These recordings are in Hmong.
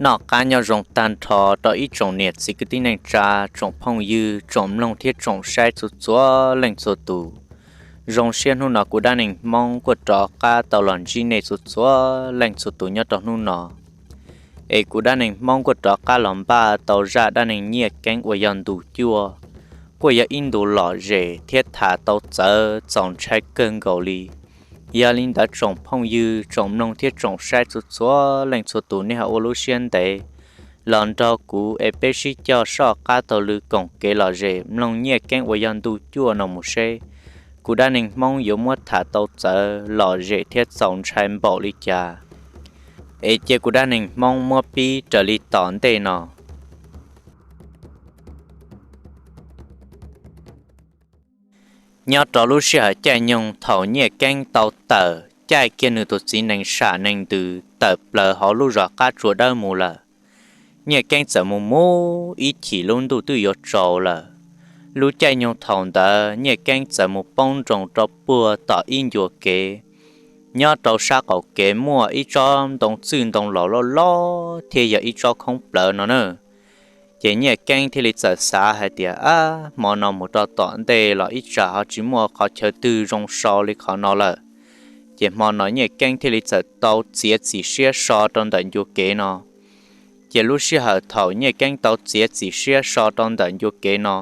Noj qab nyob zoo tag nrho rau ib tsoom niam txiv kwv tij neej tsa, tsoom phooj ywg, tsoom mloog thiab tsoom saib txhua txhua leej txhua tus. Zoo siab hnub no kuv Dab Neeg Hmoob kuj rov qab tau los ntsib nej txhua txhua leej txhua tus nyob rau hnub no. Es kuv Dab Neeg Hmoob kuj rov qab los npaj tau zaj dab neeg Nyiaj Keeb uas yog ntu cuaj, kuj yog ib ntu lom zem thiab tham tau txawv txaus ntshai kawg nkaus li. Yog li ntawd tsoom phooj ywg, tsoom mloog thiab tsoom saib txhua txhua leej txhua tus nej ho ua lub siab ntev los nrog kuv es peb sib coj soj qab taug lw koom kev lom zem mloog Nyiaj Keeb uas yog ntu cuaj no mus seb kuv Dab Neeg Hmoob yuav muab tham tau txawv lom zem thiab txaus ntshai npaum li cas. Es cia kuv Dab Neeg Hmoob muab pib raws li tom ntej no. Nyob rau lub sij hawm caij nyoog thaum Nyiaj Keeb tau tawm caij kiag nws tus txiv nees sam nees ntws tawm plaws hauv lub zos qab tsua dawb mus lawm, Nyiaj Keeb txawm mus mus ib chim lub ntuj twb yuav tsaus lawm. Lub caij nyoog thaum ntawd Nyiaj Keeb txawm mus poob nroos rau puag tom ib ncua kev. Nyob rau sab qaum kev muaj ib tsob ntoo txwj ntoo laus loj loj thiab yog ib tsob khoob plawv no na. Ces Nyiaj Keeb thiaj li txawm xav hais tias, ab, hmo no mus rau tom ntej los ib tsam ho tsis muaj qhov chaw twg zoo so li qhov no lawm. Ces hmo no Nyiaj Keeb thiaj li txawm tau txiav txim siab so rau ntawm ncua kev no. Ces lub sij hawm thaum Nyiaj Keeb tau txiav txim siab so rau ntawm ncua kev no,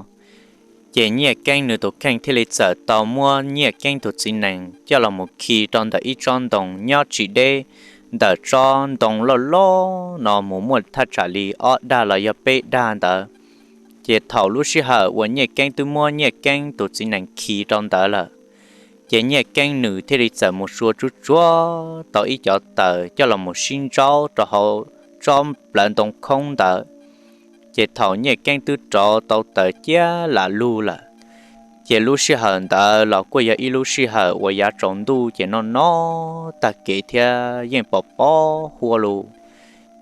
ces Nyiaj Keeb nws tus kheej thiaj li txawm tau muab Nyiaj Keeb tus txiv nees coj los mus khi rau ntawm ib tsob ntoo nyob tsis deb ntawm tsob ntoo loj loj no mus muaj thaj tsam li ob dag los yog peb dag ntawd. Ces thaum lub sij hawm uas Nyiaj Keeb twb muab Nyiaj Keeb tus txiv nees khi rau ntawd lawm, ces Nyiaj Keeb nws thiaj li txawm mus sua tsuab tsuab tau ib cov taws coj los mus sib ntsaub rau hauv tsob plawv ntoo khoob ntawd. Ces thaum Nyiaj Keeb twb rauv tau taws ciaj lam lug lawm, ces lub sij hawm ntawd los kuj yog ib lub sij hawm uas yav tsaus ntuj ces noj noj tag kev thiab yeej pos pob huab lug.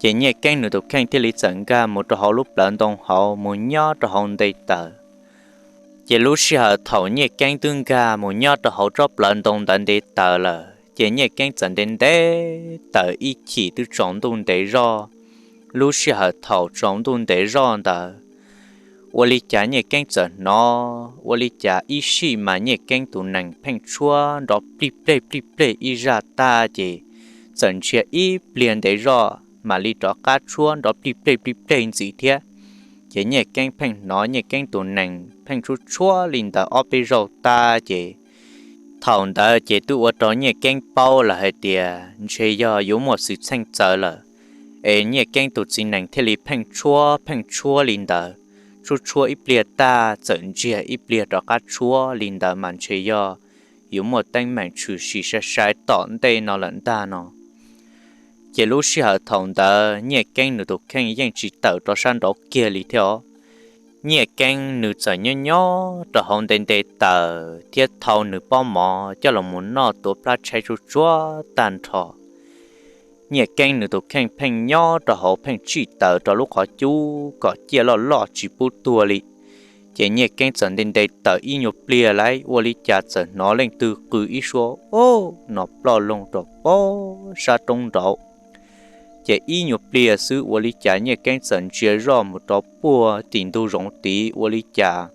Ces Nyiaj Keeb nws tus kheej thiaj li txawm nkag mus rau hauv lub plawv ntoo hauv mus nyob rau hauv nte taws. Ces lub sij hawm thaum Nyiaj Keeb twb nkag mus nyob rau hauv tsob plawv ntoo ntawd nte taws lawm, ces Nyiaj Keeb txawm nte nte taws ib chim twb tsaus ntuj ntev zog. Lub sij hawm thaum tsaus ntuj ntev zog ntawd, ua li cas Nyiaj Keeb txawm hnov ua li cas ib sij mas Nyiaj Keeb tus nees pheej tshuab nrov plij plej plij plej ib zaj tag ces txawm ntsiag ib pliag ntev zog mam li rov qab tshuab nrov plij plej plij plej ntxiv thiab. Ces Nyiaj Keeb pheej hnov Nyiaj Keeb tus nees pheej tshuab tshuab li ntawd ob peb zaug tag ces thaum ntawd ces twb ua rau Nyiaj Keeb paub lawm hais tias ntshe yog yuav muaj xwm txheej txawv lawm. Es Nyiaj Keeb tus txiv nees thiaj li pheej tshuab pheej tshuab li ntawd, tshuab tshuab ib pliag tag txawm ntsiag ib pliag rov qab tshuab li ntawd mas ntshe yog yuav muaj teeb meem tshwm sim sai sai tom ntej no lawm ntag no. Ces lub sij hawm thaum ntawd Nyiaj Keeb nws tus kheej yeej tsis tawm rau sab nraud kiag li thiab os. Nyiaj Keeb nws txawm nyob nyob rau hauv nte nte taws thiab thau nws pob mov coj los mus noj tuav plab tshaib tsuj tsuag tag nrho. Nyiaj Keeb nws tus kheej pheej nyob rau hauv pheej tsij taws rau lub qhov cub kom ciaj loj loj tsis pub tuag li. Ces Nyiaj Keeb txawm nte nte taws ib nyuag pliag lawm ua li cas txawm hnov leej twg qw ib suab o no ploj loog rau pob sab roob nraud. Ces ib nyuag pliag xwb ua li cas Nyiaj Keeb txawm ntsia zoj mus rau puag tim ntug zoov tid ua li cas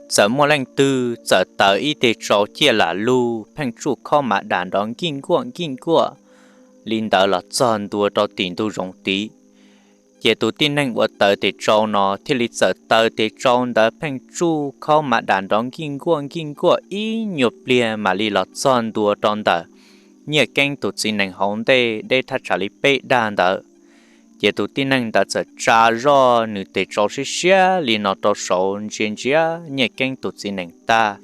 txawm muaj leej twg txawm taws ib teg tsau ciaj lam lug pheej tsuj khob mav dam nrov nkij nkuaj nkij nkuaj li ntawd los txog ntua rau tim ntug zoov tid. Ces tus tib neeg uas taws tes tsau no thiaj li txawm taws tes tsau ntawd pheej tsuj khob mav dam nrov nkij nkuaj nkij nkuaj ib nyuag pliag mam li los txog ntua rau ntawm Nyiaj Keeb tus txiv nees hauv ntej deb thaj tsam li peb dag ntawd. Ces tus tib neeg ntawd txawm tsa zoj nws tes tsau siab siab li no rau saud ntsia ntsia Nyiaj Keeb tus txiv nees tag.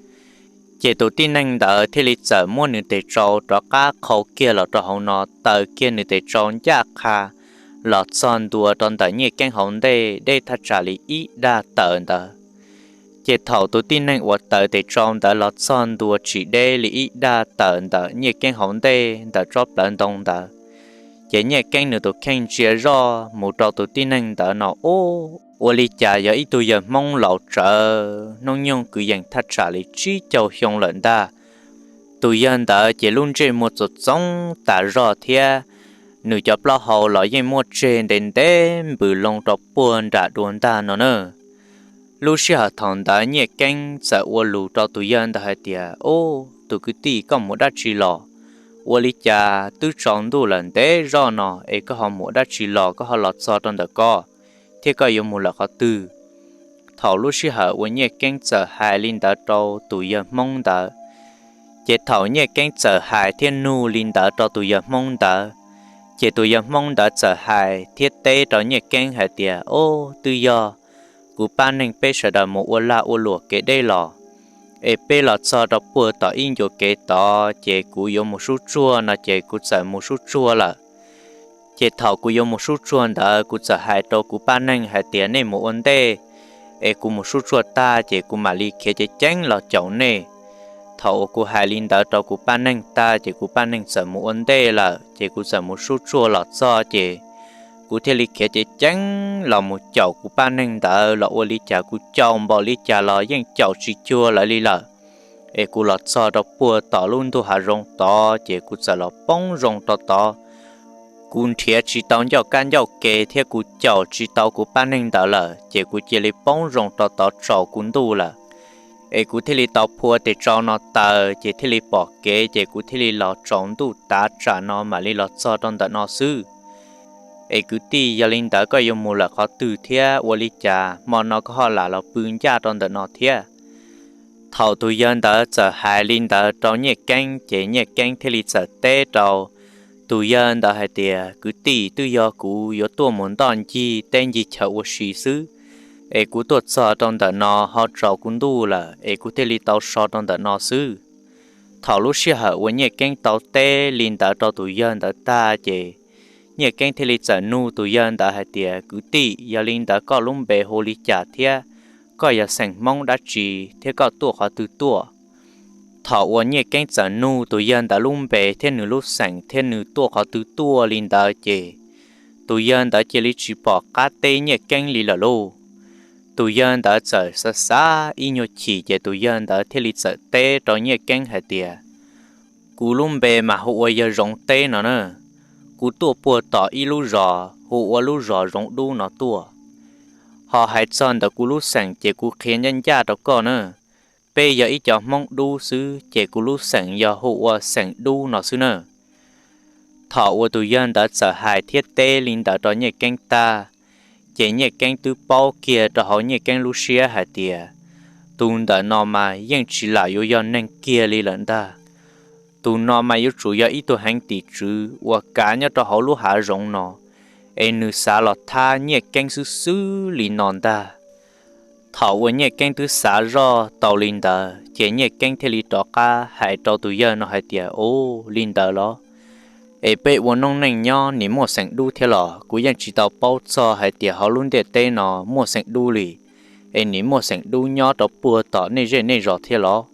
Ces tus tib neeg ntawd thiaj li txawm muab nws tes tsau rov qab qhau kiag los rau hauv no taws kiag nws tes tsau ncaj qha los txog ntua rau ntawm Nyiaj Keeb hauv ntej deb thaj tsam li ib dag tawm ntawd. Ces thaum tus tib neeg uas taws tes tsau ntawd los txog ntua tsis deb li ib dag tawm ntawm Nyiaj Keeb hauv ntej ntawm tsob plawv ntoo ntawd, ces Nyiaj Keeb nws tus kheej ntsia zoj mus rau tus tib neeg ntawd no ub, ua li cas yog ib tug yawg Hmoob laus tsawv hnub nyoog kwv yees thaj tsam li tsib caug xyoo lawm ntag. Tus yawg ntawd ces lub ntsej muag txoov txoov tas zog thiab nws cov plaub hau los yeej muaj tseg ntev ntev npws loo rau puag nram dua ntag no na. Lub sij hawm thaum ntawd Nyiaj Keeb txawm ua lus rau tus yawg ntawd hais tias, Ub, tus kwv tij, koj mus dab tsi los? Ua li cas twb tsaus ntuj lawm ntev zoj no es koj ho mus dab tsi los, koj ho los txog rau ntawm ko, thiab koj yuav mus lawm qhov twg? Thaum lub sij hawm uas Nyiaj Keeb txawm hais li ntawd rau tus yawg Hmoob ntawd, ces thaum Nyiaj Keeb txawm hais thiab nug li ntawd rau tus yawg Hmoob ntawd, ces tus yawg Hmoob ntawd txawm hais thiab teb rau Nyiaj Keeb hais tias, Ob, twb yog kuv pab neeg peb sawv daws mus ua lag ua luam kev deb los, es peb los txog rau puag tom ib ncua kev tod, ces kuv yuav mus sub tsuag no ces kuv txawm mus sub tsuag lawm. Ces thaum kuv yuav mus sub tsuag ntawd, kuv txawm hais rau kuv pab neeg hais tias, Nej mus ua ntej, es kuv mus sub tsuag tag ces kuv mam li khiav ceev ceev los caum nej. Thaum uas kuv hais li ntawd rau kuv pab neeg tag, ces kuv pab neeg txawm mus ua ntej lawm, ces kuv txawm mus sub tsuag los txog, ces kuv thiaj li khiav ceev ceev los mus caum kuv pab neeg ntawd los ua li cas kuv caum npaum li cas los yeej caum tsis cuag lawv li lawm. Es kuv los txog rau puag tom lub ntug hav zoov tod, ces kuv txawm los poob zoo rau tod. Kuv nrhiav tsis tau ncauj kab ncauj ke thiab kuv caum tsis tau kuv pab neeg ntawd lawm, ces kuv cia li poob zoo rau tod tsaus kuv ntuj lawm. Es kuv thiaj li tau phua tes tsau no taws, ces thiaj li pom kev, ces kuv thiaj li los tsaus ntuj tav tsam no mam li los txog rau ntawm no xwb. Es kwv tij, yog li ntawd koj yuav mus lawm qhov twg thiab ua li cas hmo no koj ho lam los pw ncaj rau ntawm no thiab? Thaum tus yawg ntawd txawm hais li ntawd rau Nyiaj Keeb, ces Nyiaj Keeb thiaj li txawm teb rau tus yawg ntawd hais tias, Kwv tij, twb yog kuv yuav tuaj mus ntoj ncig teb ncig chaw ua si xwb, es kuv tuaj txog rau ntawm no ho tsaus kuv ntuj lawm, es kuv thiaj li tau so rau ntawm no xwb. Thaum lub sij hawm uas Nyiaj Keeb tau teb li ntawd rau tus yawg ntawd tag, ces Nyiaj Keeb thiaj li txawm nug tus yawg ntawd hais tias, Kwv tij, yog li ntawd koj lub npe hu li cas thiab koj yog xeem Hmoob dab tsi thiab koj tuaj qhov twg tuaj? Thaum uas Nyiaj Keeb txawm nug tus yawg ntawd lub npe thiab nws lub xeem thiab nws tuaj qhov twg tuaj li ntawd, ces tus yawg ntawd cia li tsis pom qab teb Nyiaj Keeb li lawm lauj. Tus yawg ntawd txawm xav xav ib nyuag chim, ces tus yawg ntawd thiaj li txawm teb rau Nyiaj Keeb hais tias, Kuv lub npe mas hu ua yawg Zoov Teb no na. Kuv tuaj puag tom ib lub zos hu ua lub zos Zoov Dub no tuaj. Ho hais txog ntawm kuv lub xeem ces kuv qhia ncaj ncaj rau koj na, peb yog ib cov Hmoob Dub xwb, ces kuv lub xeem yog hu ua xeem Dub no xwb na. Thaum uas tus yawg ntawd txawm hais thiab teb li ntawd rau Nyiaj Keeb tag, ces Nyiaj Keeb twb paub kiag rau hauv Nyiaj Keeb lub siab hais tias, Tus ntawm no mas yeej tsis lam yuav yog neeg kiag li lawm ntag. Tus no mas yuav tsum yog ib tug heev tim tswv uas kav nyob rau hauv lub hav zoov no, es nws xav los thab Nyiaj Keeb xwb xwb li no ntag. Thaum uas Nyiaj Keeb twb xav zoj tau li ntawd, ces Nyiaj Keeb thiaj li rov qab hais rau tus yawg no hais tias, Ub, li ntawd los? Es peb ua noob neej nyob nim muaj xeem Dub thiab los? Kuv yeej tsis tau paub txog hais tias hauv lub ntiaj teb no muaj xeem Dub li. Es nim muaj xeem Dub nyob rau puag tom nej zej nej zos thiab los?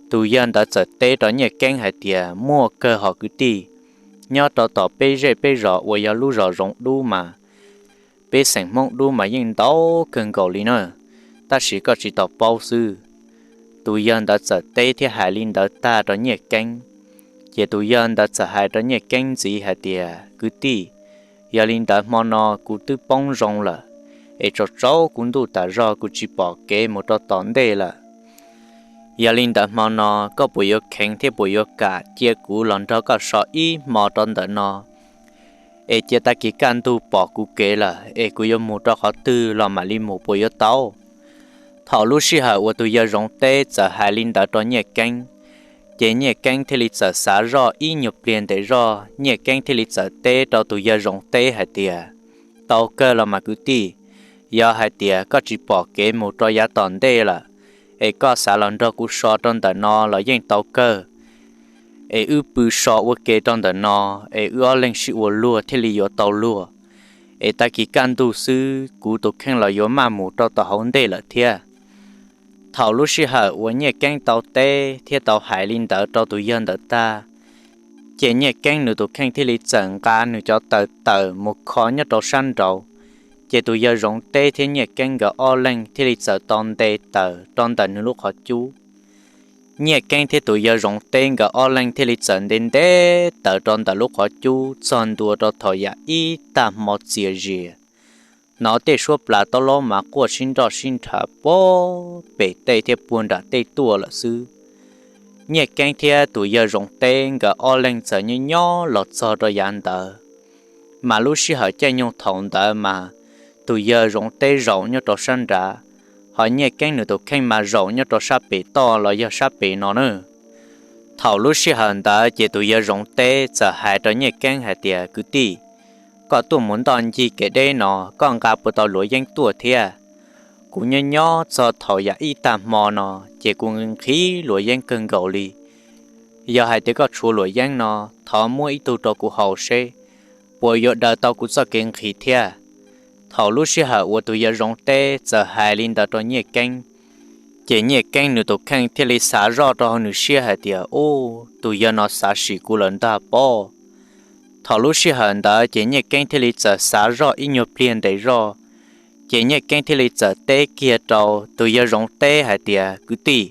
Tus yawg ntawd txawm teb rau Nyiaj Keeb hais tias, Muaj kawg hos kwv tij, nyob rau tom peb zej peb zos uas yog lub zos Zoov Dub mas peb xeem Hmoob Dub mas yeej ntau kawg nkaus li na, tab sis koj tsis tau paub xwb. Tus yawg ntawd txawm teb thiab hais li ntawd tag rau Nyiaj Keeb, ces tus yawg ntawd txawm hais rau Nyiaj Keeb ntxiv hais tias, Kwv tij, yog li ntawd hmo no kuv twb poob zoo lawm, es tsaus tsaus kuv ntuj tas zog kuv tsis pom kev mus rau tom ntej lawm. Yog li ntawd hmo no koj puas yuav kheev thiab puas yuav kam cia kuv los nrog koj so ib hmo rau ntawm no, es cia tag kis kaj ntug pom kuv kev lawm es kuv yuav mus rau qhov twg los mam li mus puas yuav tau? Thaum lub sij hawm uas tus yawg Zoov Teb txawm hais li ntawd rau Nyiaj Keeb, ces Nyiaj Keeb thiaj li txawm xav zoj ib nyuag pliag ntev zoj, Nyiaj Keeb thiaj li txawm teb rau tus yawg Zoov Teb hais tias, Tau kawg los mas kwv tij, yog hais tias koj tsis pom kev mus rau yav tom ntej lawm, es koj xav los nrog kuv so rau ntawm no los yeej tau kawg. Es wb pw so ua ke rau ntawm no, es wb ob leeg sib ua luag thiaj li yuav tau luag. Es tag kis kaj ntug xwb kuv tus kheej los yuav maj mus rau tom hauv ntej lawm thiab. Thaum lub sij hawm uas Nyiaj Keeb tau teb thiab tau hais li ntawd rau tus yawg ntawd tag, ces Nyiaj Keeb nws tus kheej thiaj li txawm nqa nws cov taws tawm mus kho nyob rau sab nraud. Ces tus yawg Zoov Teb thiab Nyiaj Keeb nkawd ob leeg thiaj li txawm tau nte taws rau ntawm nws lub qhov cub. Nyiaj Keeb thiab tus yawg Zoov Teb nkawd ob leeg thiaj li txawm nte nte taws rau ntawm lub qhov cub txog ntua rau thaum yam ib tag hmo txias zias. Hnov tej suab plas taub laub mas quaj sib nroj sib nrhav puag pem tej thiab puag nram tej tuaj lawm xwb. Nyiaj Keeb thiab tus yawg Zoov Teb nkawd ob leeg txawm nyob nyob los txog rau yav ntawd, mas lub sij hawm caij nyoog thaum ntawd mas tus yawg Zoov Teb zaum nyob rau sab nrad, ho Nyiaj Keeb nws tus kheej mas zaum nyob rau sab pem toj los yog sab pem no na. Thaum lub sij hawm ntawd ces tus yawg Zoov Teb txawm hais rau Nyiaj Keeb hais tias, Kwv tij, koj tuaj mus ntoj ncig kev deb no, koj nqa puas tau luam yeeb tuaj thiab? Kuv nyob nyob txog thaum yam ib tag hmo no, ces kuv nqhis luam yeeb kawg nkaus li. Yog hais tias koj tshuav luam yeeb no, thov muab ib tug rau kuv haus seb puas yuav daws tau kuv txoj kev nqhis thiab. Thaum lub sij hawm uas tus yawg Zoov Teb txawm hais li ntawd rau Nyiaj Keeb, ces Nyiaj Keeb nws tus kheej thiaj li xav zoj rau hauv nws siab hais tias, Ub, tus yawg no xav sim kuv lawm ntag pob. Thaum lub sij hawm ntawd ces Nyiaj Keeb thiaj li txawm xav zoj ib nyuag pliag ntev zog, ces Nyiaj Keeb thiaj li txawm teb kiag rau tus yawg Zoov Teb hais tias, Kwv tij,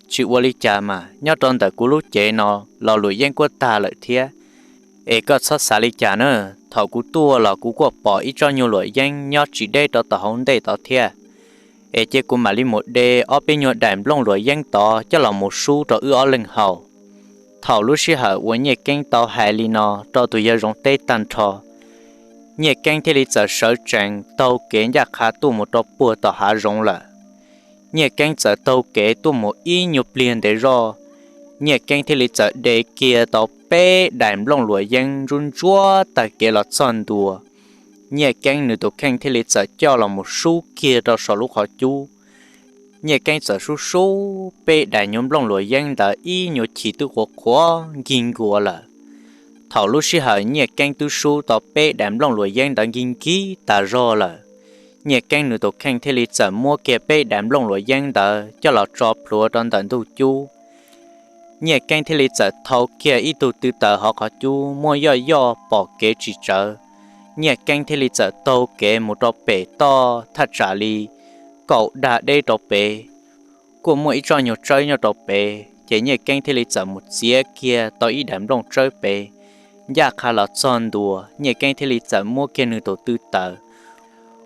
tsis ua li cas mas, nyob rau ntawm kuv lub cev no los luam yeeb kuj tag lawm thiab, es koj txhob xav li cas na. Thaum kuv tuaj los kuv kuj pom ib tsob nyuag luam yeeb nyob tsis deb rau tom hauv ntej tod thiab, es cia kuv mam li mus de ob peb nyuag daim nplooj luam yeeb tod coj los mus sub rau wb ob leeg haus. Thaum lub sij hawm uas Nyiaj Keeb tau hais li no rau tus yawg Zoov Teb tag nrho, Nyiaj Keeb thiaj li txawm sawv tsees taug kev ncaj qha tuaj mus rau puag tom hav zoov lawm. Nyiaj Keeb txawm taug kev tuaj mus ib nyuag pliag ntev zoj, Nyiaj Keeb thiaj li txawm de kiag tau peb daim nplooj luam yeeb ntsuab ntsuab taug kev los txog ntua. Nyiaj Keeb nws tus kheej thiaj li txawm coj los mus sub kiag rau saum lub qhov cub. Nyiaj Keeb txawm sub sub peb daim nyuag nplooj luam yeeb ntawd ib nyuag chim twb qhuav qhuav nkig nkuav lawm. Thaum lub sij hawm Nyiaj Keeb twb sub tau peb daim nplooj luam yeeb ntawd nkig nkig tas zog lawm, Nyiaj Keeb nws tus kheej thiaj li txawm muab kiag peb daim nplooj luam yeeb ntawd coj los tso plhuav rau ntawm ntug cub. Nyiaj Keeb thiaj li txawm thau kiag ib tug tw taws hauv qhov cub muaj yoj yoj pom kev tsis tsawv. Nyiaj Keeb thiaj li txawm taug kev mus rau pem toj thaj tsam li kaum dag deb rau pem, kuj muaj ib tsob nyuag tsawb nyob rau pem, ces Nyiaj Keeb thiaj li txawm mus txiav kiag tau ib daim nplooj tsawb pem, ncaj qha los txog ntua. Nyiaj Keeb thiaj li txawm muab kiag nws tus tw taws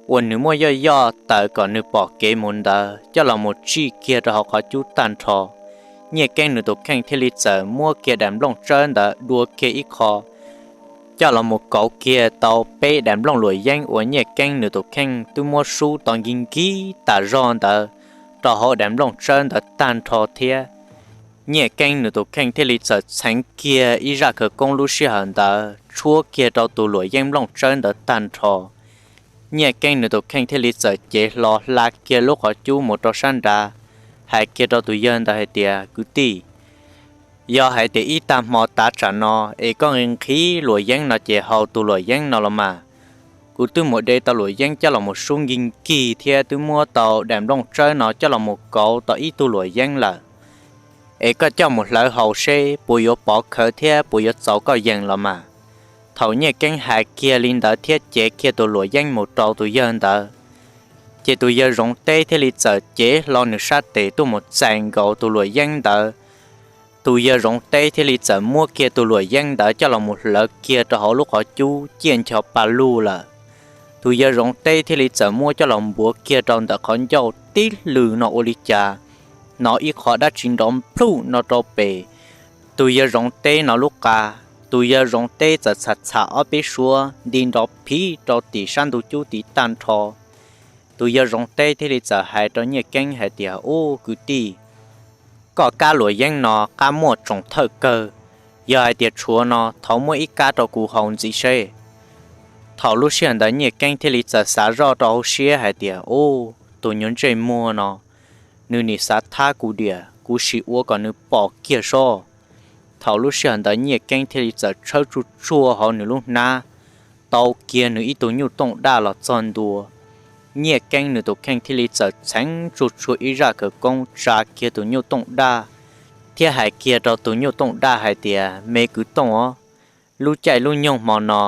uas nws muaj yoj yoj taws kom nws pom kev mus ntawd coj los mus tsij kiag rau hauv qhov cub tag nrho. Nyiaj Keeb nws tus kheej thiaj li txawm muab kiag daim nplooj tsawb ntawd dua kiag ib qho, coj los mus kauv kiag tau peb daim nplooj luam yeeb uas Nyiaj Keeb nws tus kheej twb muab sub tau nkig nkig tas zog ntawd rau hauv daim nplooj tsawb ntawd tag nrho thiab. Nyiaj Keeb nws tus kheej thiaj li txawm txheev kiag ib zaj khawv koob lub sij hawm ntawd tshuab kiag rau tus luam yeeb nplooj tsawb ntawd tag nrho. Nyiaj Keeb nws tus kheej thiaj li txawm cev hlo hla kiag lub qhov cub mus rau sab nrad, hais kiag rau tus yawg ntawd hais tias, Kwv tij, yog hais tias ib tag hmo tav tsam no es koj nqhis nqhis luam yeeb no ces haus tus luam yeeb no los mas. Kuv twb mus de tau luam yeeb coj los mus sub nkig nkig thiab twb muab tau daim nplooj tsawb no coj los mus kauv tau ib tug luam yeeb lawm. Es koj coj mus hlawv haus seb puas yuav pov khawv thiab puas yuav txaus koj yees los mas. Thaum Nyiaj Keeb hais kiag li ntawd thiab cev kiag tus luam yeeb mus rau tus yawg ntawd, ces tus yawg Zoov Teb thiaj li txawm cev hlo nws sab tes tuaj mus txais nkaus tus luam yeeb ntawd. Tus yawg Zoov Teb thiaj li txawm muab kiag tus luam yeeb ntawd coj los mus hlawv kiag rau hauv lub qhov cub ciaj ncho pa lug lawm. Tus yawg Zoov Teb thiaj li txawm muab coj los npuav kiag rau ntawm qhov ncauj tib lwm no ua li cas, hnov ib qho dab tsi nrov nplhum no rau pem tus yawg Zoov Teb no lub qa. Tus yawg Zoov Teb txawm txham txham ob peb suab nti nrov phiv rau tim sab ntug cub tid tag nrho. Tus yawg Zoov Teb thiaj li txawm hais rau Nyiaj Keeb hais tias, Ub kwv tij, koj kab luam yeeb no qab muaj tsoos thawj kawg. Yog hais tias tshuav no thov muab ib kab rau kuv haus ntxiv seb. Thaum lub sij hawm ntawd Nyiaj Keeb thiaj li txawm xav zoj rau hauv siab hais tias, Ub, tus nyuag ntsej muag no, nws nim xav thab kuv diam, kuv sim ua kom nws pom kiag sob. Thaum lub sij hawm ntawd Nyiaj Keeb thiaj li txawm tshawb tsuj tsuag hauv nws lub hnab, tau kiag nws ib tug nyuj tooj daj los txog ntua. Nyiaj Keeb nws tus kheej thiaj li txawm txheev tsuj tsuag ib zaj khawv koob tsa kiag tus nyuj tooj daj, thiab hais kiag rau tus nyuj tooj daj hais tias, Me kwv tooj os, lub caij lub nyoog hmo no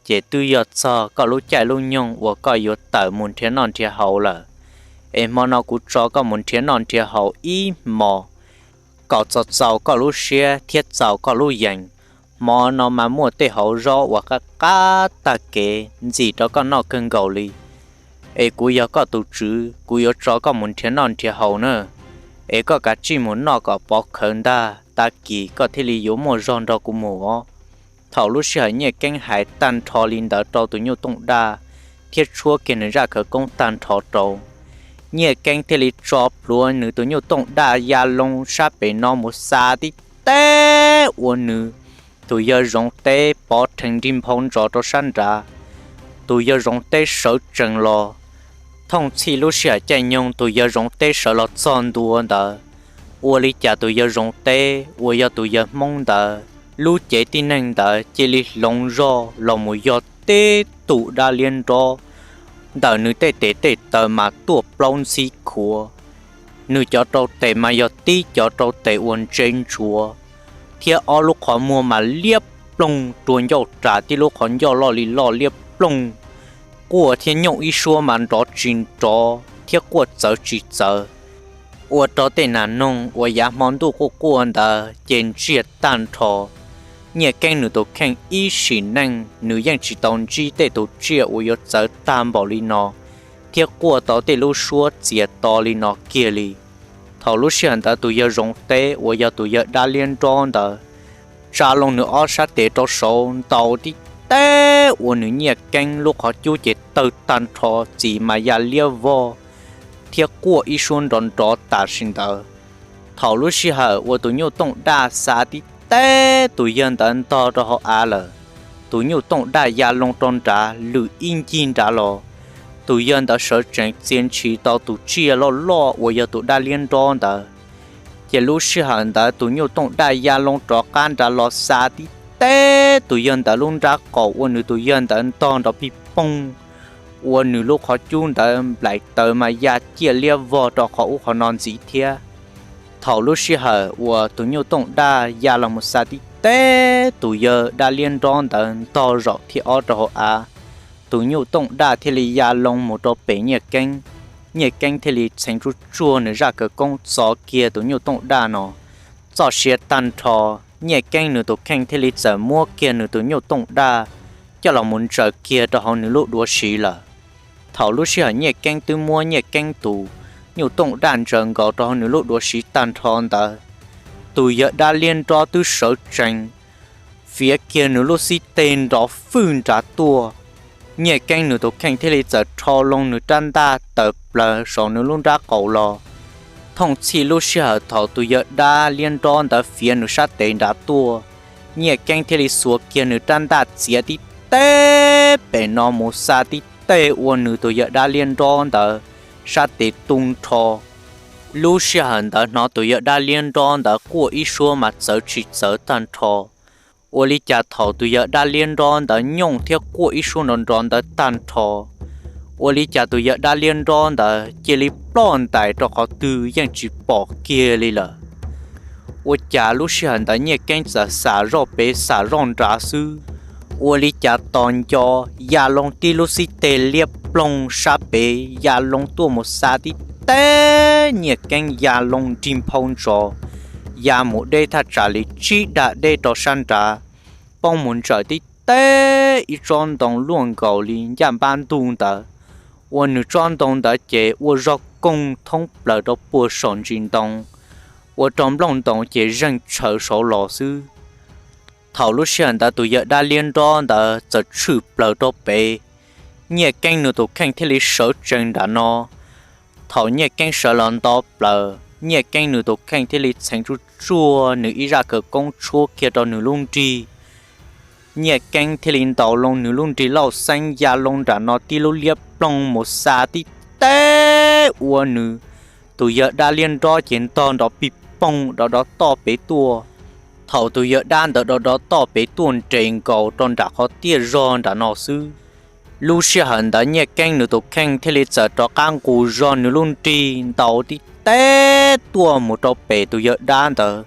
ces twb yog txog koj lub caij lub nyoog uas koj yuav tawm mus nrhiav noj nrhiav haus lawm. Es hmo no kuv tso koj mus nrhiav noj nrhiav haus ib hmos, kom txaus txaus koj lub siab thiab txaus koj lub yees. Hmo no mas muaj tej hauv zaub uas qab qab tag kev ntxim rau koj noj kawg nkaus li. Es kuv yog koj tus tswv, kuv yuav tso koj mus nrhiav noj nrhiav haus na. Es koj kav tsij mus noj kom pov khawv ntag, tag kis koj thiaj li yuav muaj zog nrog kuv mus os. Thaum lub sij hawm Nyiaj Keeb hais tag nrho li ntawd rau tus nyuj tooj daj thiab tshuab kiag nws zaj khawv koob tag nrho rau, Nyiaj Keeb thiaj li tso plhuav nws tus nyuj tooj daj ya loo sab pem no mus xa tib teb ua nws tus yawg Zoov Teb pov rhees nrig nphau ntsos rau sab nrad. Tus yawg Zoov Teb sawv tsees los, thooj txhij lub sij hawm caij nyoog tus yawg Zoov Teb sawv los txog ntua ntawd, ua li cas tus yawg Zoov Teb uas yog tus yawg Hmoob ntawd lub cev tib neeg ntawd cia li hloov zog los mus yog tib tus dab liab nrob ntawm nws tej tes tej taw mas tuaj plaub ntxhib khuav. Nws cov rau tes mas yog tib cov rau tes uas ntse ntsuav, thiab ob lub qhov muag mas liab ploog rua ncauj ras, tib lub qhov ncauj loj li loj liab ploog, quaj thiab nyooj ib suab mas nrov tsis nrov thiab quaj txawv tsis txawv, ua rau tej nas noog uas yav hmo ntuj quaj quaj ntawd ces ntsiag tag nrho. Nyiaj Keeb nws tus kheej ib sim neej nws yeej tsis tau ntsib tej tus tsiaj uas yuav txawv tag npaum li no thiab quaj tau tej lub suab txias to li no kiag li. Thaum lub sij hawm ntawd tus yawg Zoov Teb uas yog tus yawg dab liab nrob ntawd tsa loo nws ob sab tes rau saud ntaus tib teb ua nws Nyiaj Keeb lub qhov cub ces tawg tag nrho, txis mas ya liab vog thiab quaj ib suab nrov nrov tam sim ntawd. Thaum lub sij hawm uas tus nyuj tooj daj xa tib teb tus yawg ntawd ntog rau hauv av lawm, tus nyuj tooj daj ya loo rau nrad lwm ib ncig nrad los, tus yawg ntawd sawv tsees txia ntshis tau tus tsiaj loj loj uas yog tus dab liab nrob ntawd. Ces lub sij hawm ntawd tus nyuj tooj daj ya loo rov qab nrad los xa tib teb tus yawg ntawd lub nrab qaum ua nws tus yawg ntawd ntog nrov pig poog, ua nws lub qhov cub ntawd nplaim taws mas ya ciaj liab vog rau qhov ub qhov no ntxiv thiab. Thaum lub sij hawm uas tus nyuj tooj daj ya los mus xa tib teb tus yawg dab liab nrob ntawd ntog zaum thib ob rau hauv av, tus nyuj tooj daj thiaj li ya loo mus rau pem Nyiaj Keeb. Nyiaj Keeb thiaj li txheev tsuj tsuag nws zaj khawv koob txov kiag tus nyuj tooj daj no. Txoj sia tag nrho, Nyiaj Keeb nws tus kheej thiaj li txawm muab kiag nws tus nyuj tooj daj coj los mus ntsaws kiag rau hauv nws lub duav siv lawm. Thaum lub sij hawm Nyiaj Keeb twb muab Nyiaj Keeb tus nyuj tooj daj ntsaws nkaus rau hauv nws lub duav siv tag nrho ntawd, tus yawg dab liab nrob twb sawv tsees fiav kiag nws lub xib teg nrov fwj nrad tuaj. Nyiaj Keeb nws tus kheej thiaj li txawm rho loo nws rab ntaj tawm plaws saum nws lub nrab qaum los. Thooj txhij lub sij hawm thaum tus yawg dab liab nrob ntawd fiav nws sab tes nrad tuaj, Nyiaj Keeb thiaj li xuas kiag nws rab ntaj txiav tib teg pem no mus xa tib teg ua nws tus yawg dab liab nrob ntawd sab tes tu nrho. Lub sij hawm ntawd hnov tus yawg dab liab nrob ntawd quaj ib suab mas txawv tsis txawv tag nrho. Ua li cas thaum tus yawg dab liab nrob ntawd nyooj thiab quaj ib suab nrov nrov ntawd tag nrho, ua li cas tus yawg dab liab nrob ntawd cia li ploj ntais rau qhov twg yeej tsis pom kiag li lawm. Ua cas lub sij hawm ntawd Nyiaj Keeb txawm xam zoj pem xam zoj nrad xwb, ua li cas tos nco ya loo tib lub xib teg liab ploog sab pem ya loo tuaj mus xa tib teg Nyiaj Keeb ya loo nrig nphau ntsos, ya mus deb thaj tsam li tsib dag deb rau sab nrad, poob mus ntsawm tib teg ib tsob ntoo luaj nkaus li ncaj npab ntug ntawd. Ua nws tsob ntoo ntawd ces ua zog koog thoob plaws rau puag saum ntsis ntoo, ua rau nplooj ntoo ces zeeg tshaws saud los xwb. Thaum lub sij hawm ntawd tus yawg dab liab nrob ntawd txawm tshwm plaws rau pem, Nyiaj Keeb nws tus kheej thiaj li sawv tsees nram no. Thaum Nyiaj Keeb sawv los nto plaws, Nyiaj Keeb nws tus kheej thiaj li txheev tsuj tsuag nws ib zaj khawv koob tshuab kiag rau nws lub nrig. Nyiaj Keeb thiaj li ntaus loo nws lub nrig lauj xeeb ya loo nram no tib lub liab ploog mus xa tib teg ua nws tus yawg dab liab nrob ces ntog nrov pig poog dov dov toj pem tuaj. Thaum tus yawg dab ntawd dov dov toj pem tuaj nres nkaus rau nram qhov tiaj zog nram no xwb, lub sij hawm ntawd Nyiaj Keeb nws tus kheej thiaj li txawm rov qab nqus zog nws lub nrig ntaus tib teg tuaj mus rau pem tus yawg dab ntawd.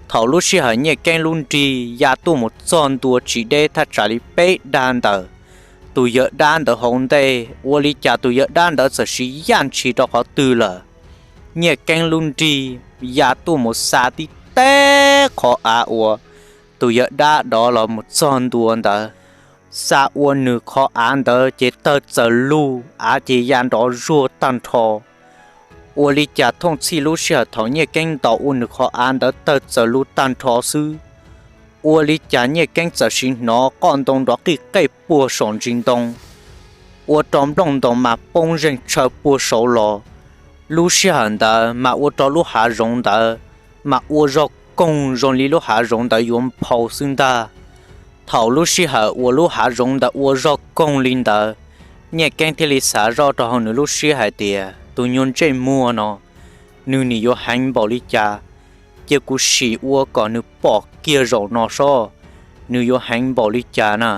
Thaum lub sij hawm Nyiaj Keeb lub nrig ya tuaj mus txog ntua tsis deb thaj tsam li peb dag ntawm tus yawg dab ntawd hauv ntej, ua li cas tus yawg dab ntawd txawm siv yaj ntshis rau qhov twg lawm. Nyiaj Keeb lub nrig ya tuaj mus xa tib teg qhov av uas tus yawg dab dov los mus txog ntua ntawd. Xa ua nws qhov av ntawd ces tawg txawm lug, av ces ya nrov zuag tag nrho. Ua li cas thooj txhij lub sij hawm thaum Nyiaj Keeb ntaus ua nws qhov av ntawd tawg txawm lug tag nrho xwb, ua li cas Nyiaj Keeb txawm sim hnov qoj ntoo nrov qij qej puag saum ntsis ntoo, ua rau nplooj ntoos mas poob zeeg tshaw puag saud los. Lub sij hawm ntawd mas ua rau lub hav zoov ntawd mas ua zog koog zoo li lub hav zoov ntawd yuav nphau xwb ntag. Thaum lub sij hawm uas lub hav zoov ntawd ua zog koog li ntawd, Nyiaj Keeb thiaj li xav zoj rau hauv nws lub siab hais tias, tus nyuag ntsej muag no, nws nim yuav heev npaum li cas, cia kuv sim ua kom nws pom kiag zaum no soj, nws yuav heev npaum li cas na.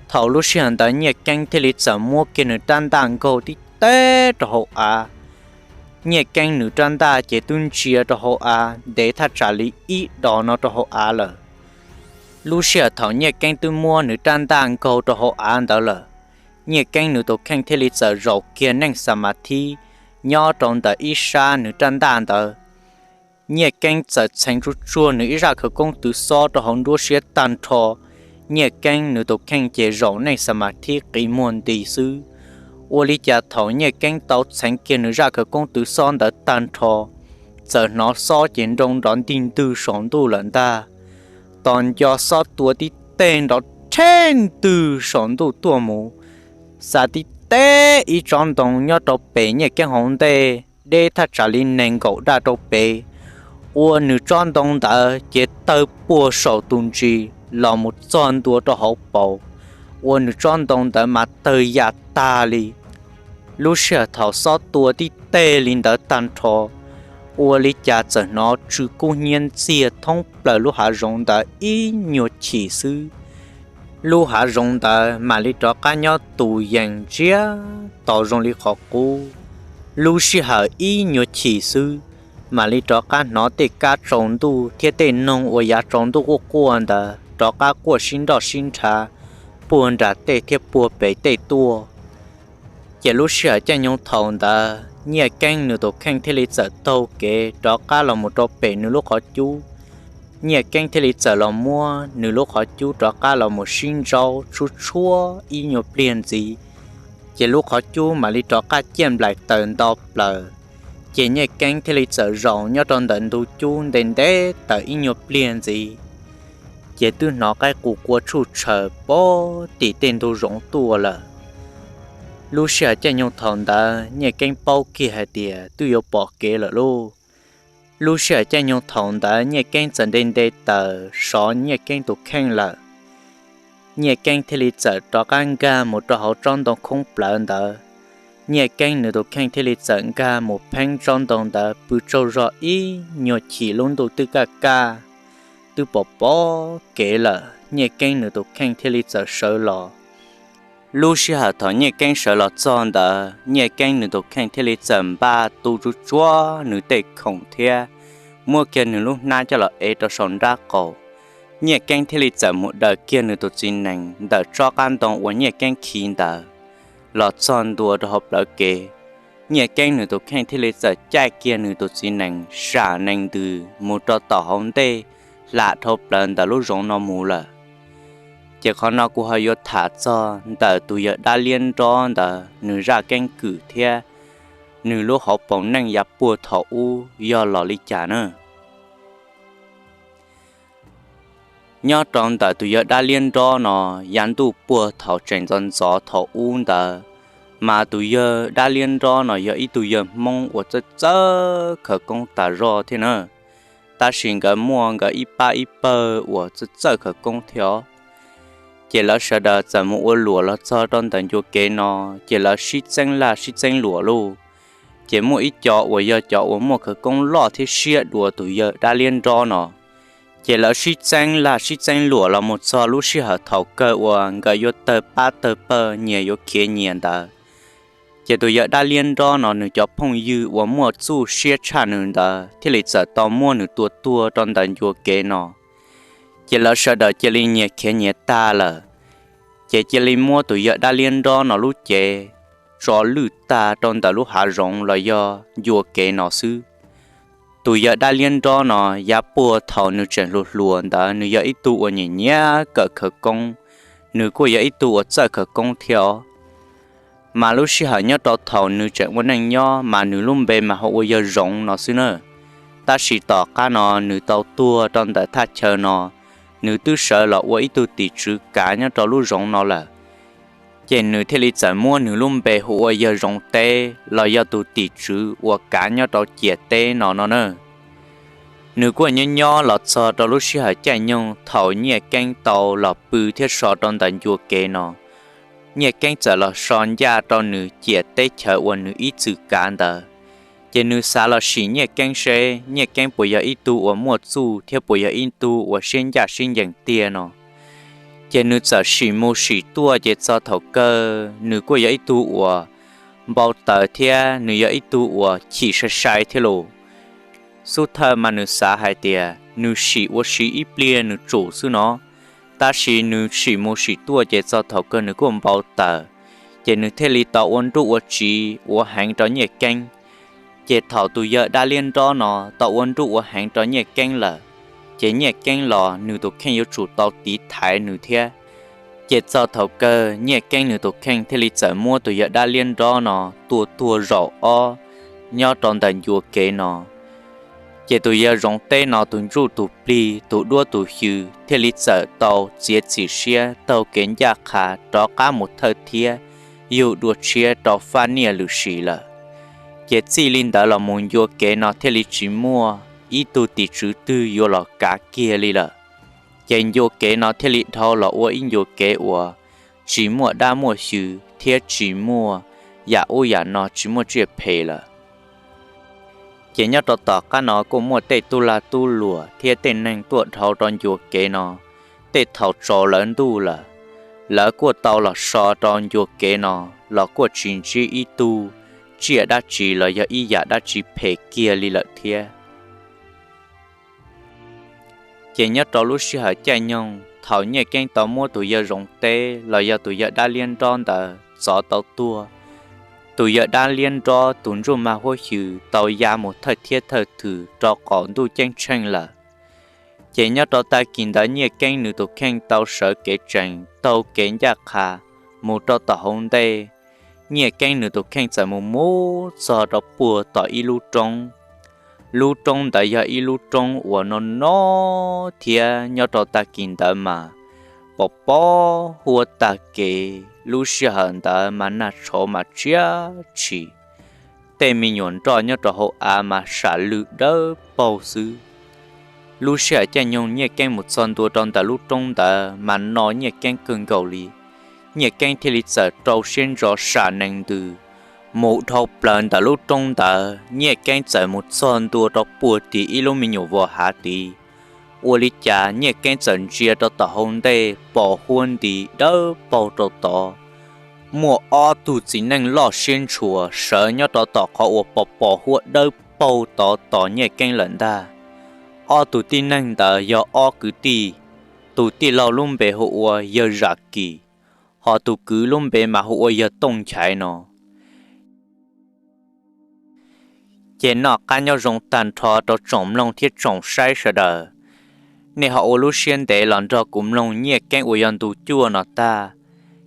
Thaum lub sij hawm ntawd Nyiaj Keeb thiaj li txawm muab kiag nws rab ntaj nkaug tib teg rau hauv av. Nyiaj Keeb nws rab ntaj ces twb ntsia rau hauv av ntev thaj tsam li ib dos no rau hauv av lawm. Lub sij hawm thaum Nyiaj Keeb twb muab nws rab ntaj nkaug rau hauv av ntawd lawm, Nyiaj Keeb nws tus kheej thiaj li txawm zaum kiag neej xa mas thib nyob rau ntawm ib sab nws rab ntaj ntawd. Nyiaj Keeb txawm txheev tsuj tsuag nws ib zaj khawv koob twv xob rau hauv nruab siab tag nrho. Nyiaj Keeb nws tus kheej ces zaum neej xa mas thib qi muag nti xwb. Ua li cas thaum Nyiaj Keeb tau txheev kiag nws zaj khawv koob twv xob ntawd tag nrho, txawm hnov xob ces nroo nrov ntig ntwg saum ntuj lawm ntag. Tos nco xob tua tib teg nrov rheb ntwg saum ntuj tuaj mus, xa tib teg ib tsob ntoo nyob rau pem Nyiaj Keeb hauv ntej deb thaj tsam li nees nkaum daj rau pem, ua nws tsob ntoo ntawd ces tawg puag saum tus ntsis los mus txog ntua rau hauv paus, ua nws tsob ntoo ntawd mas tawg ya tag li. Lub sij hawm thaum xob tua tib teg li ntawd tag nrho, ua li cas txawm hnov tsw kub hnyiab ntxiag thoob plaws lub hav zoov ntawd ib nyuag chim xwb. Lub hav zoov ntawd mam li rov qab nyob tus yees ntsiag to zoo li qhov qub. Lub sij hawm ib nyuag chim xwb, mam li rov qab hnov tej kab tsaus ntuj thiab tej noog uas yav tsaus ntuj quaj quaj ntawd rov qab quaj sib nroj sib nrhav puag nram tej thiab puag pem tej tuaj. Ces lub sij hawm caij nyoog thaum ntawd Nyiaj Keeb nws tus kheej thiaj li txawm taug kev rov qab los mus rau pem nws lub qhov cub. Nyiaj Keeb thiaj li txawm los muab nws lub qhov cub rov qab los mus sib ntsaub tshuab tshuab ib nyuag pliag ntxiv, ces lub qhov cub mam li rov qab ciaj nplaim tawm nto plaws. Ces Nyiaj Keeb thiaj li txawm zaum nyob rau ntawm ntug cub nte nte tawm ib nyuag pliag ntxiv, ces twb hnov qaib qus qua tshuj tshaws pem tim tej ntug zoov tuaj lawm. Lub sij hawm caij nyoog thaum ntawd Nyiaj Keeb paub kiag hais tias twb yuav pom kev lawm lauj. Lub sij hawm caij nyoog thaum ntawd Nyiaj Keeb txawm nte nte tawm sov Nyiaj Keeb tus kheej lawm. Nyiaj Keeb thiaj li txawm rov qab nkag mus rau hauv tsob ntoo khoob plawv ntawd. Nyiaj Keeb nws tus kheej thiaj li txawm nkag mus pheeb tsob ntoo ntawd pw tsaug zog ib nyuag chim lub ntuj twb kaj kaj, twb pom pom kev lawm, Nyiaj Keeb nws tus kheej thiaj li txawm sawv los. Lub sij hawm thaum Nyiaj Keeb sawv los txog ntawd, Nyiaj Keeb nws tus kheej thiaj li txawm npaj tu tsuj tsuag nws tej khoom thiab muab kiag nws lub hnab coj los ev rau saum nrab qaum. Nyiaj Keeb thiaj li txawm mus daws kiag nws tus txiv nees ntawm tsob qab ntoo uas Nyiaj Keeb khi ntawd los txog ntua rau hauv plawv kev. Nyiaj Keeb nws tus kheej thiaj li txawm caij kiag nws tus txiv nees sam nees ntws mus rau tom hauv ntej, hla dhau plaws ntawm lub zoov no mus lawm. Ces qhov no kuv ho yuav tham txog ntawm tus yawg dab liab nrob ntawd nws zaj keeb kwm thiab nws lub hauv paus neej yav puag thaum ub yog los li cas na. Nyob rau ntawm tus yawg dab liab nrob no, yav ntuj puag thaum tseem ntxov ntxov thaum ub ntawd, mas tus yawg dab liab nrob no yog ib tug yawg Hmoob uas txawj txawj khawv koob tas zog thiab na. Tab sis nkawd muaj nkawd ib pab ib pawg uas txawj txawj khawv koob thiab os. Ces lawv sawv daws txawm mus ua luam los txog rau ntawm ncua kev no, ces lawv sib txeeb laj sib txeeb luam lauj. Ces muaj ib co uas yog cov uas muaj khawv koob loj thiab siab dua tus yawg dab liab nrob no, ces lawv sib txeeb laj sib txeeb luam los mus txog lub sij hawm thaum kawg uas nkawd yuav tawg pab tawg pawg nyias yuav khiav nyias ntawd. Ces tus yawg dab liab nrob no nws cov phooj ywg uas muaj txuj siab tshaj nws ntawd thiaj li txawm tau muab nws tua tuag rau ntawm ncua kev no. Ces lawv sawv daws cia li nyias khiav nyias tag lawm, ces cia li muab tus yawg dab liab nrob no lub cev tso lwj tag rau ntawm lub hav zoov los yog ncua kev no xwb. Tus yawg dab liab nrob no yav puag thaum nws tseem hluas hluas ntawd nws yog ib tug uas nyiam nyiam kawm khawv koob, nws kuj yog ib tug uas txawj khawv koob thiab os. Mas lub sij hawm nyob rau thaum nws tseem ua neej nyob mas nws lub npe mas hu ua yawg Zoov no xwb na. Tab sis tom qab no nws tau tuag rau ntawm thaj chaw no, nws twb sawv los ua ib tug tim tswv kav nyob rau lub zoov no lawm. Ces nws thiaj li txawm muab nws lub npe hu ua yawg Zoov teb los yog tus tim tswv uas kav nyob rau ciam teb no no na. Nws kuj nyob nyob los txog rau lub sij hawm caij nyoog thaum Nyiaj Keeb tau los pw thiab so rau ntawm ncua kev no, Nyiaj Keeb txawm los so ncaj rau nws ciam teb chaws uas nws ib txwm kav ntawd. Ces nws xav los sim Nyiaj Keeb seb Nyiaj Keeb puas yog ib tug uas muaj txuj thiab puas yog ib tug uas siab ncaj siab ncees tiag no. Ces nws txawm sim mus sim tuaj ces txog thaum kawg nws kuj yog ib tug uas npau taws thiab nws yog ib tug uas chim sai sai thiab lauj. Xub thawj mas nws xav hais tias nws sim ua si ib pliag nws tsum xwb no, tab sis nws sim mus sim tuaj ces txog thaum kawg nws kuj npau taws, ces nws thiaj li tau ua nruj ua tsiv ua heev rau Nyiaj Keeb. Ces thaum tus yawg dab liab nrob no tau ua nruj ua heev rau Nyiaj Keeb lawm, ces Nyiaj Keeb los nws tus kheej yuav tsum tau tiv thaiv nws thiab. Ces txog thaum kawg Nyiaj Keeb nws tus kheej thiaj li txawm muab tus yawg dab liab nrob no tua tuag zaum ob nyob rau ntawm ncua kev no. Ces tus yawg Zoov teb no tus ntsuj tus plig tus duab tus xyw thiaj li txawm tau txiav txim siab taug kev ncaj qha rov qab mus thawj thiab yug dua tshiab rau faj niaj lwm sim lawm. Ces txij li ntawd los mus ncua kev no thiaj li tsis muaj ib tug tim tswv twg yuav los kav kiag li lawm. Ces ncua kev no thiaj li dhau los ua ib ncua kev uas tsis muaj dab muaj xyw thiab tsis muaj yam ub yam no, tsis muaj tsiaj phem lawm. Ces nyob rau tom qab no kuj muaj tej tub lag tub luam thiab tej neeg tuaj dhau rau ncua kev no. Tej thaum tsaus lawv ntuj lawm, lawv kuj tau los so rau ncua kev no, los kuj tsis ntsib ib tug tsiaj dab tsi los yog ib yam dab tsi phem kiag li lawm thiab. Ces nyob rau lub sij hawm caij nyoog thaum Nyiaj Keeb tau muab tus yawg Zoov teb los yog tus yawg dab liab nrob ntawd txov tau tuag, tus yawg dab liab nrob tus ntsuj mag huab xyw tau ya mus thawj thiab thawj thwm rau qaum ntuj ceeb tsheej lawm. Ces nyob rau tag kis ntawd Nyiaj Keeb nws tus kheej tau sawv kev tsees taug kev ncaj qha mus rau tom hauv ntej. Nyiaj Keeb nws tus kheej txawm mus mus txog rau puag tom ib lub roob. Lub roob ntawd yog ib lub roob uas no no thiab nyob rau tag kis ntawd mas pos pos huab tag kev, lub sij hawm ntawd mas nag tshauv mas tsiab tshis. Tej me nyuam nroj nyob rau hauv av mas sam lwj dawb paug xwb. Lub sij hawm caij nyoog Nyiaj Keeb mus txog ntua rau ntawm lub roob ntawd mas no Nyiaj Keeb kawg nkaus li. Nyiaj Keeb thiaj li txawm rau siab ntso sam nees ntws mus dhau plaws ntawm lub roob ntawd. Nyiaj Keeb txawm mus txog ntua rau puag tim ib lub me nyuam vos hav tid. Ua li cas Nyiaj Keeb txawm ntsia rau tom hauv ntej pos huab nti dawb paug rau tod. Muaj ob tug txiv neej loj siab ntshua sawv nyob rau tom qhov uas pos pos huab dawb paug tod tos Nyiaj Keeb lawm ntag. Ob tug tib neeg ntawd yog ob kwv tij, tus tij laug lub npe hu ua yawg Zam Kis, ho tus kwv lub npe mas hu ua yawg Tooj Nchaiv no. Ces noj qab nyob zoo tag nrho rau tsoom mloog thiab tsoom saib sawv daws. Nej ho ua lub siab ntev los nrog kuv mloog Nyiaj Keeb uas yog ntu cuaj no tag,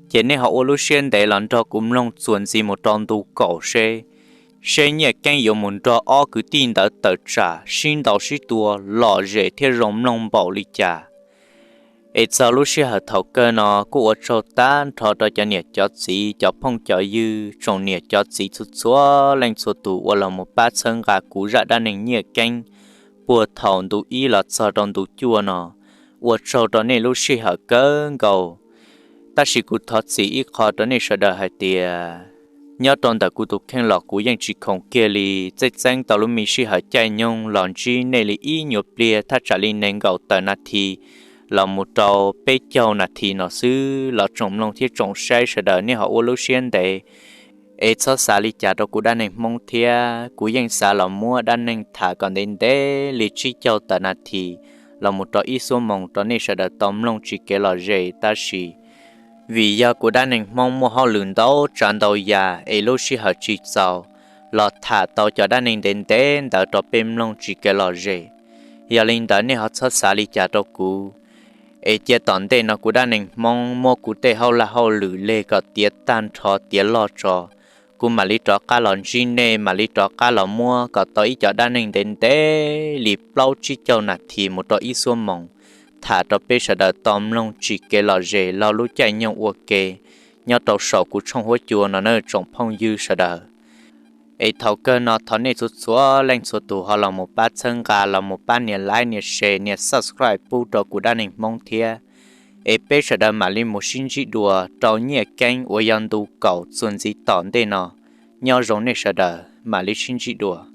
ces nej ho ua lub siab ntev los nrog kuv mloog txuas ntxiv mus rau ntu kaum seb, seb Nyiaj Keeb yuav mus nrog ob kwv tij ntawd tawm tsam sib ntaus sib tua lom zem thiab zoo mloog npaum li cas. Es txog lub sij hawm thaum kawg no kuj ua tsaug tag nrho rau cov niam cov txiv, cov phooj cov ywg, tsoom niam cov txiv txhua txhua leej txhua tus uas los mus pab txhawb nqa kuv zaj dab neeg Nyiaj Keeb puag thaum ntu ib los txog rau ntu cuaj no. Ua tsaug rau nej lub sij hawm kawg nkaus. Tab sis kuv thov txim ib qho rau nej sawv daws hais tias, nyob rau ntawm kuv tus kheej los kuv yeej tsis khoom kiag li. Txeeb txeeb tau lub me sij hawm caij nyoog los ntsib nej li ib nyuag pliag thaj tsam li nees nkaum tawm nas this los mus rau peb caug nas this no xwb los tsoom mloog thiab tsoom saib sawv daws nej ho ua lub siab ntev es txhob xav li cas rau kuv dab neeg Hmoob thiab. Kuv yeej xav los muab dab neeg tham kom ntev ntev li tsib caug tawm nas this los mus rau ib xuab moos rau nej sawv daws tau mloog tsis kev lom zem, tab sis vim yog kuv dab neeg Hmoob muaj hauj lwm ntau tsav ntau yam es lub sij hawm tsis txaus los tham tau cov dab neeg ntev ntev ntawd rau peb mloog tsis kev lom zem. Yog li ntawd nej ho txhob xav li cas rau kuv, es cia tom ntej no kuv Dab Neeg Hmoob muab kuv tej hauj laj hauj lwm leg kom tiav tag nrho tiav loj tso, kuv mam li rov qab los ntsib nej, mam li rov qab los muab kom tau ib co dab neeg ntev ntev li plaub tsib caug nas this mus rau ib xuab moos, tham rau peb sawv daws tau mloog tsis kev lom zem laug lub caij nyoog ua ke nyob rau saum kuv tshooj huab cua no nawb tsoom phooj ywg sawv daws. Es thaum kawg no thov nej txhua txhua leej txhua tus ho los mus pab txhawb nqa, los mus pab nias like, nias share, nias subscribe pub rau kuv Dab Neeg Hmoob thiab. Es peb sawv daws mam li mus sib ntsib dua rau Nyiaj Keeb uas yog ntu kaum txuas ntxiv tom ntej no. Nyob zoo nej sawv daws, mam li sib ntsib dua.